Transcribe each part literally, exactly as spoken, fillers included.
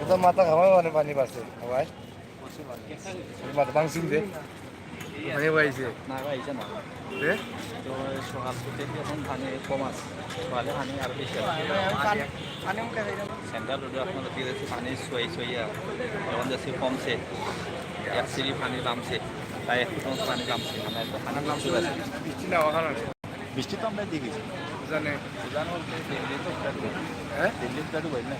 এটা মাথা ঘামায় মানে পানি বাড়ছে, ভাই। মাথা ভাঙছিল দে। পানি পাইছে। না, পাইছে না। দে। তো সকাল থেকে এখন পানি কম আছে। সকালে পানি আরো বেশি আছে। সেন্ট্রাল রোডে আপনারা দিয়ে যাচ্ছে পানি ছুয়াই ছুয়াইয়া। এখন যাচ্ছে কমছে। এক সিঁড়ি পানি লামছে। তাই একটু কম পানি লামছে। মানে এত পানি লামছে। বৃষ্টি তো আমরা দেখি। জানে। জানো বলতে দিল্লি তো ফ্ল্যাট। হ্যাঁ? দিল্লি ফ্ল্যাট হয় না।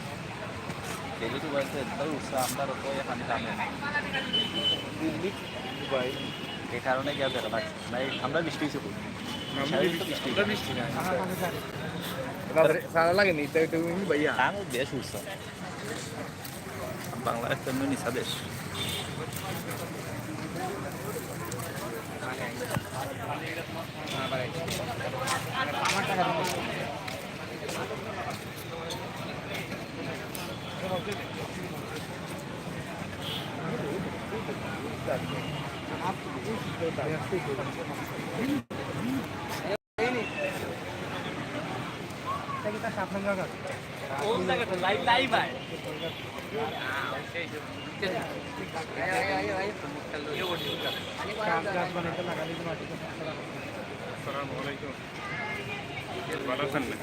দিল্লি তো বলতে তাই উঠছে, আমরা তো এখানে জানে না। দিল্লি, দুবাই। এই কারণে গিয়া দেখা লাগছে। না, এই আমরা বৃষ্টি হয়েছে কই? আমরা সারা বৃষ্টি, বৃষ্টি। আমরা বৃষ্টি না। তারপরে সারা লাগেনি, তাই তুমি ভাইয়া। আমি বেশ উঠছে। বাংলাদেশ তো এমনি নিচা দেশ। আসসালামু আলাইকুম। ভালো আছেন না?